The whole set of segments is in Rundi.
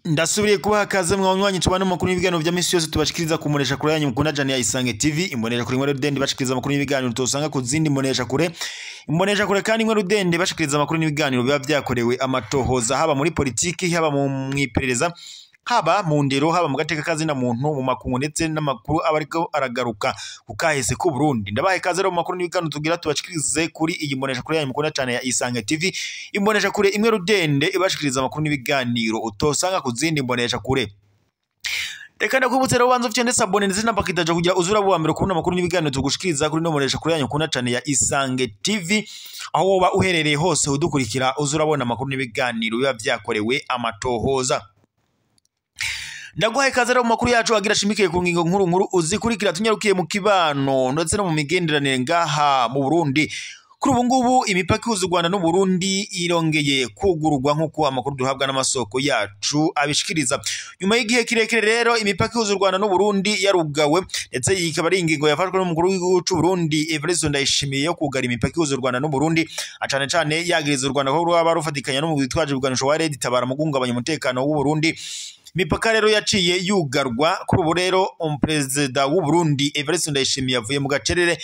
Ndasubiriye kubaha kaze mwanywanyi tubana mu makuru y'ibiganiro vya misi yose tubashikiriza kumunesha kure yanyu mukunda jana ya Isange TV. Imbonesha kure imwe rudende bashikiriza amakuru y'ibiganiro tosanga ku zindi mbonesha kure. Imbonesha kure kandi imwe rudende bashikiriza amakuru n'ibiganiro biba vyakorewe amatohoza, haba muri politiki, haba mu mwiperereza, haba mu ndero, haba mu gateka kazi na muntu, mu makungu, ndetse n'amakuru aba ariko aragaruka kukahese ku Burundi. Ndabahe kaze rero mu makuru n'ibiganiro tugira tubashikirize kuri iyi mbonesha kure yanyu mukunda cyane ya Isange TV. Imbonesha kure imwe rudende ibashikiriza amakuru n'ibiganiro utosanga ku zindi mbonesha kure. Reka ndakubutse rero ubanza ufite ndetse abone ndetse n'abakitaje kugira uzura buwa mbere kubona amakuru n'ibiganiro tugushikiriza kuri no mbonesha kure yanyu mukunda cyane ya Isange TV. Aho woba uherereye hose udukurikira uzurabona amakuru n'ibiganiro biba vyakorewe amatohoza. Ndaguhaye ikaze rero mu makuru yacu agira ashimikiye ku ngingo nkuru nkuru uzikurikira. Tunyarukiye mu kibano ndetse no mu migenderanire ngaha mu Burundi. Kuri ubu ngubu imipaka ihuza u Rwanda n'u Burundi irongeye kugururwa nk'uko amakuru duhabwa n'amasoko yacu abishikiriza. Nyuma y'igihe kirekire rero imipaka ihuza u Rwanda n'u Burundi yarugawe, ndetse iyi ikaba ari ingingo yafashwe n'umukuru w'igihugu c'u Burundi Evariste Ndayishimiye yo kugara imipaka ihuza u Rwanda n'u Burundi, cane cane yagiriza u Rwanda ko rwaba rufatikanya n'umugwi witwaje ibigwanisho wa Red Tabara mu guhungabanya umutekano w'u Burundi. Imipaka rero yaciye yugarwa. Kuri ubu rero umuperezida w'u Burundi Evariste Ndayishimiye yavuye mu gacerere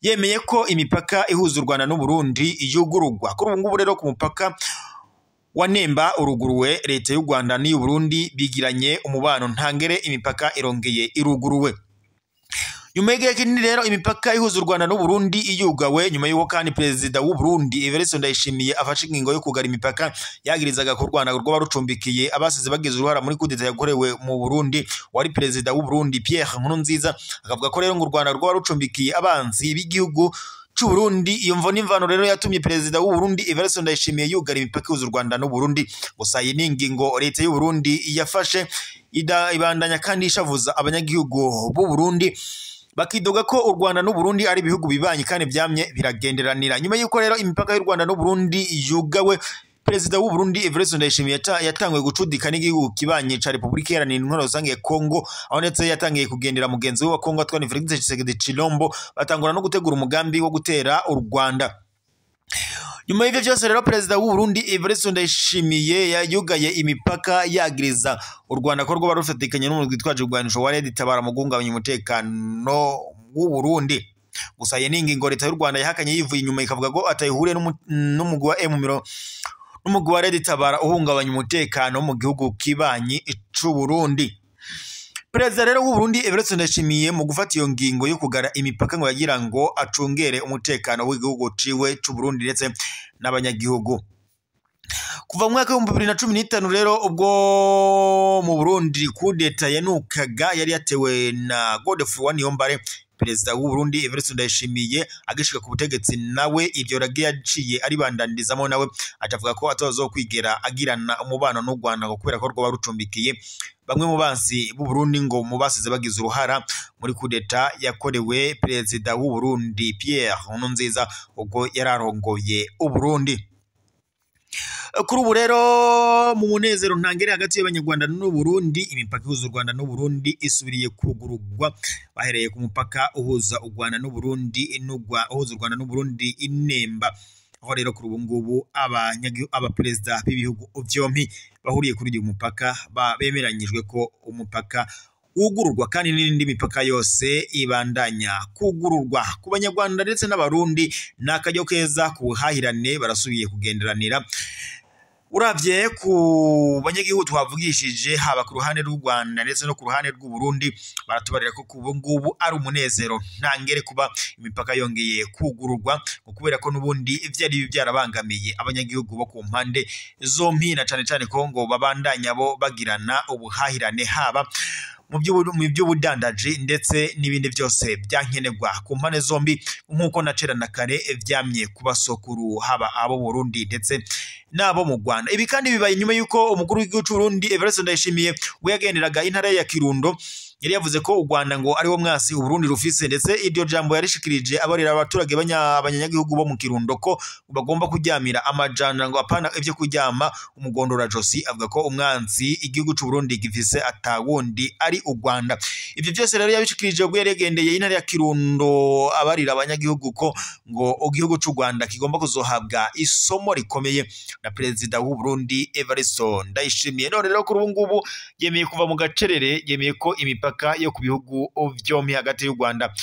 yemeye ko imipaka ihuza u Rwanda n'u Burundi yugururwa. Kuri ubu ngubu rero ku mupaka wa Nemba uruguruwe, leta y'u Rwanda n'iy'u Burundi bigiranye umubano ntangere, imipaka irongeye iruguruwe. Nyuma y'igihe kinini rero imipaka ihuza u Rwanda n'u Burundi iyugawe, nyuma y'uko kandi perezida w'u Burundi Evariste Ndayishimiye afashe ingingo yo kugara imipaka yagirizaga ko u Rwanda rwoba rucumbikiye abasize bagize uruhara muri kudeta yakorewe mu Burundi. Wari perezida w'u Burundi Pierre Nkurunziza akavuga ko rero ngo u Rwanda rwoba rucumbikiye abanzi b'igihugu c'u Burundi. Iyo mvo n'imvano rero yatumye perezida w'u Burundi Evariste Ndayishimiye yugara imipaka ihuza u Rwanda n'u Burundi. Gusa iyi ni ingingo leta y'u Burundi yafashe ibandanya kandi ishavuza abanyagihugu b'u Burundi, bakidoga ko u Rwanda n'u Burundi ari ibihugu bibanyi kandi byamye biragenderanira. Nyuma y'uko rero imipaka y'u Rwanda n'u Burundi yugawe, perezida w'u Burundi Evariste Ndayishimiye yatanguye gucudika n'igihugu kibanyi ca Republika Iharanira Intwaro Rusange ya Kongo, aho ndetse yatangiye kugendera mugenzi we wa Kongo Antoine Felix Tshisekedi Tshilombo, batangura no gutegura umugambi wo gutera u Rwanda. Nyuma y'ivyo vyose rero perezida w'u Burundi Evariste Ndayishimiye yugaye imipaka yagiriza u Rwanda ko rwoba rufatikanye n'umugwi witwaje ibigwanisho wa Red Tabara mu guhungabanya umutekano w'u Burundi. Gusa iyi ni ingingo leta y'u Rwanda yahakanye yivuye inyuma, ikavuga ko atayihuriye n'umugwi wa M n'umugwi wa Red Tabara uhungabanya umutekano mu gihugu kibanyi c'u Burundi. Perezida rero w'u Burundi Evariste Ndayishimiye mu gufata iyo ngingo yo kugara imipaka ngo yagira ngo acungere umutekano w'igihugu ciwe c'u Burundi ndetse n'abanyagihugu. Kuva mu mwaka w'ibihumbi bibiri na cumi n'itanu rero ubwo mu Burundi kudeta yanukaga yari yatewe na Godefroid Niyombare, perezida w'u Burundi Evariste Ndayishimiye agishika ku butegetsi nawe ivyo rage yaciye aribandandirizamo, nawe acavuga ko atazokwigera agirana umubano n'u Rwanda ngo kubera ko rwoba rucumbikiye bamwe mu bansi b'u Burundi ngo mu basize bagize uruhara muri kudeta yakorewe perezida w'u Burundi Pierre Nkurunziza ubwo yararongoye u Burundi. Kuri ubu rero mu munezero ntangere hagati y'Abanyarwanda n'u Burundi, imipaka ihuza u Rwanda n'u Burundi isubiriye kugururwa, bahereye ku mupaka uhuza u Rwanda n'u Burundi uhuza u Rwanda n'u Burundi Inemba, aho rero kuri ubu ngubu abaperezida b'ibihugu vyompi bahuriye kuri uyu mupaka bemeranyijwe ko umupaka wugururwa kandi n'indi mipaka yose ibandanya kugururwa ku Banyarwanda ndetse n'Abarundi. Ni akaryo keza ku buhahirane, barasubiye kugenderanira. Uravye ku banyagihugu twavugishije haba ku ruhande rw'u Rwanda ndetse no ku ruhande rw'u Burundi, baratubarira ko ubu ngubu ari umunezero ntangere kuba imipaka yongeye kugururwa, kubera ko n'ubundi vyari byarabangamiye abanyagihugu bo ku mpande zompi, na cane cane ko ngo babandanya bo bagirana ubuhahirane haba mu by'ubudandaji ndetse n'ibindi byose byankenerwa ku mpande zombi, nk'uko na cera na kare vyamye kubasokuru haba abo Burundi ndetse n'abo mu Rwanda. Ibi kandi bibaye nyuma y'uko umukuru w'igihugu c'u Burundi Evariste Ndayishimiye we yagenderaga intara ya Kirundo Yari yavuze ko u Rwanda ngo ariwo mwasi u Burundi rufise, ndetse iryo jambo yarishikirije abarira abaturage abanyagihugu bo mu Kirundo ko bagomba kuryamira amajana, ngo apana ivyo kuryama umugondora josi. Avuga ko umwansi igihugu c'u Burundi gifise atawundi ari u Rwanda. Ivyo byose rero yabishikirije ubwo yaregendeye intara ya Kirundo abarira abanyagihugu ko ngo igihugu c'u Rwanda kigomba kuzohabwa isomo rikomeye na perezida w'u Burundi Evariste Ndayishimiye. None rero kuri ubu ngubu yemeye kuva mu gacerere, yemeye ko imipaka yo ku bihugu vyompi hagati y'u Rwanda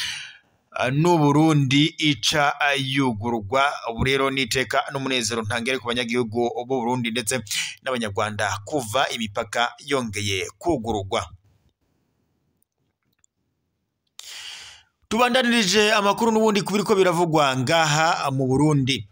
n'u Burundi ica yugururwa. Ubu rero niteka n'umunezero ntangere ku banyagihugu b'u Burundi ndetse n'abanyarwanda kuva imipaka yongeye kugururwa. Tubandanirije amakuru n'ubundi kubiriko biravugwa ngaha mu Burundi.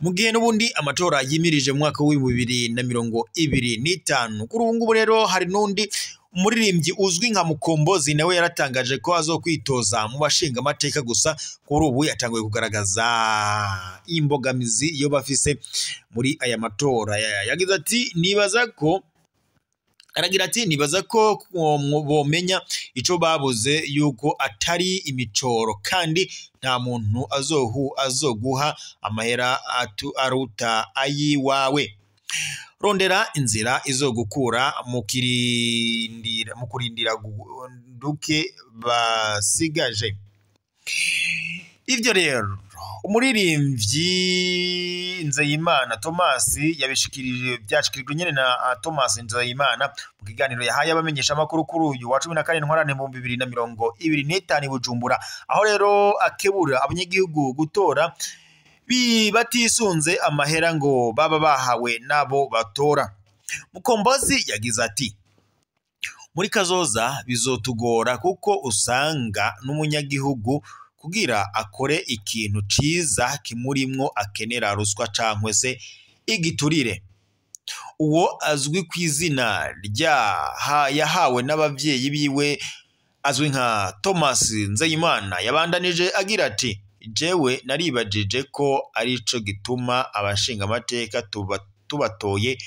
Mu gihe n'ubundi amatora yimirije mu mwaka w'ibihumbi 2025, kuri ubu ngubu rero hari n'undi umuririmbyi uzwi nka Mukombozi nawe yaratangaje ko azokwitoza mu bashinga amateka, gusa kuri ubu yatanguye kugaragaza imbogamizi iyo bafise muri aya matora. Yagize ati nibaza ko aragira ati nibaza ko bomenya ico babuze yuko atari imicoro, kandi nta muntu azoguha amahera aruta ayiwawe. Rondera inzira izogukura mu kurindira duke basigaje. Ivyo rero umuririmbyi Nzeyimana Thomas yabishikirije, byashikirijwe nyene na Thomas Nzeyimana mu kiganiro yahaye abamenyesha makuru kuri uyu wa 14 ntwarante 2025 Bujumbura, aho rero akebura abanyagihugu gutora batisunze amahera ngo baba bahawe nabo batora. Mukombozi yagize ati muri kazoza bizotugora kuko usanga n'umunyagihugu kugira akore ikintu ciza kimurimwo akenera ruswa cankwe se igiturire. Uwo azwi ku izina rya yahawe n'abavyeyi biwe azwi nka Thomas Nzeyimana yabandanije agira ati jewe naribajije ko arico gituma abashinga amateka tubatoye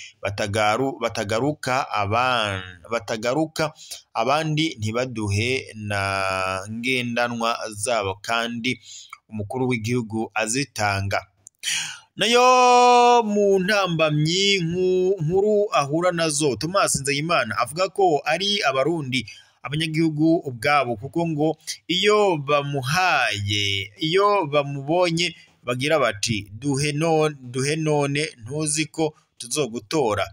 batagaruka abandi ntibaduhe na ngendanwa zabo kandi umukuru w'igihugu azitanga. Nayo mu ntambamyi nkuru ahura nazo Thomas Nzeyimana avuga ko ari abarundi abanyagihugu ubwabo, kuko ngo iyo bamuhaye iyo bamubonye bagira bati duhe none ntuzi ko tuzogutora.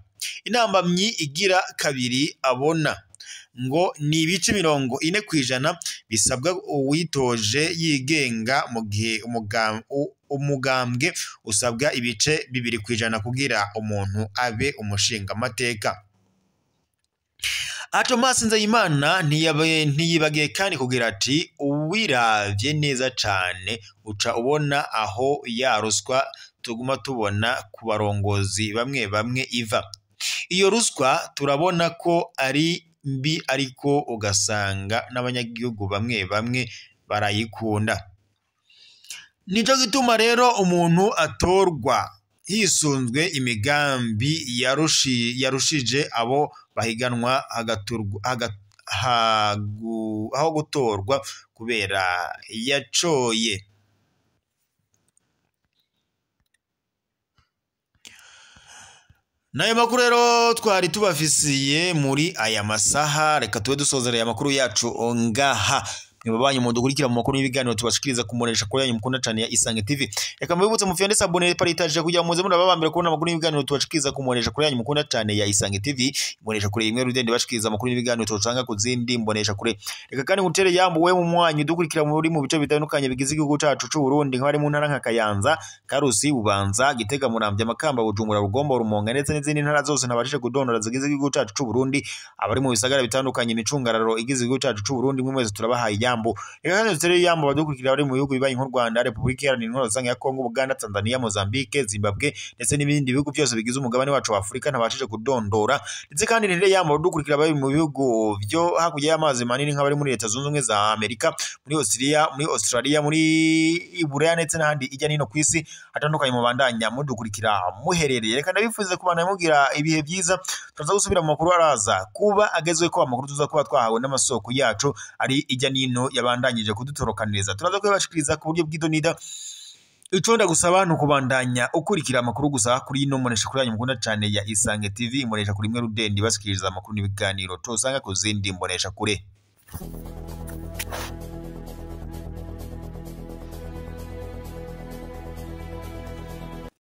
Intambamyi igira kabiri abona ngo ni ibice 40% bisabwa uwitoje yigenga, mu gihe umugambwe usabwa ibice 2% kugira umuntu abe umushinga amateka. Thomas Nzeyimana ntiyibagiye kandi kugira ati uwiravye neza cane uca ubona aho ya ruswa tuguma tubona ku barongozi bamwe bamwe iva. Iyo ruswa turabona ko ari mbi, ariko ugasanga n'abanyagihugu bamwe bamwe barayikunda. Nico gituma rero umuntu atorwa hisunzwe imigambi yarushije abo bahiganwa aho gutorwa kubera yacoye. Nayo makuru rero twari tubafisiye muri aya masaha, reka tube dusozereye amakuru yacu ngaha. Mwabanyu mudukurikira mu makuru y'ibiganiro tubashikiriza kumuresha kuri yanyu mukunda cyane ya Isange TV. Reka mubibutse mufyonde s'abonner partage kugira muze murababambira kubona amakuru y'ibiganiro tubashikiriza kumuresha kuri yanyu mukunda cyane ya Isange TV. Mbonesha kure imwe rudende bashikiriza amakuru y'ibiganiro tubacanga ku zindi mbonesha kure. Reka kandi ngutere yambu we mu mwanyu dukurikira muri mu bice bitandukanye bigize igihugu cacu c'u Burundi, nk'abari mu ntara nka Kayanza, Karusi, Bubanza, Gitega, Muramvya, Makamba, Bujumbura, Rugombo, Rumonge ndetse n'izindi ntara zose ntabashije kudondora zigize igihugu cacu c'u Burundi. Abari mu bisagara bitandukanye imicungararo igize igihugu cacu c'u Burundi mwe mwese turabahaye. yambu. Reka kandi dutere yambu abadukurikira bari mu bihugu bibanyi nk'u Rwanda, Repubulika Iharanira Intwaro Rusange ya Kongo, Uganda, Tanzania, Mozambique, Zimbabwe ndetse n'ibindi bihugu byose bigize umugabane wacu wa Afurika ntabashije kudondora. Ndetse kandi ntere yambu abadukurikira bari mu bihugu byo hakurya y'amazi manini nk'abari muri Leta Zunze Ubumwe za Amerika, muri Australia, muri Buraya ndetse n'ahandi ijya nino ku isi hatandukanye, mubandanya mudukurikira muherereye. Reka ndabifuze kubandanya mugira ibihe byiza. Turaza gusubira mu makuru araza kuba agezwe ko amakuru tuza kuba twahawe n'amasoko yacu ari ijya nino yabandanyije kudutorokaniriza. Turaza kubibashikiriza ku buryo bw'idonida. Ico ndagusaba ni ukubandanya ukurikira amakuru gusa kuri ino mbonesha kuri yanyu mukunda cyane ya Isange TV, imbonesha kuri imwe rudendi bashikiriza amakuru n'ibiganiro tosanga ku zindi mbonesha kure.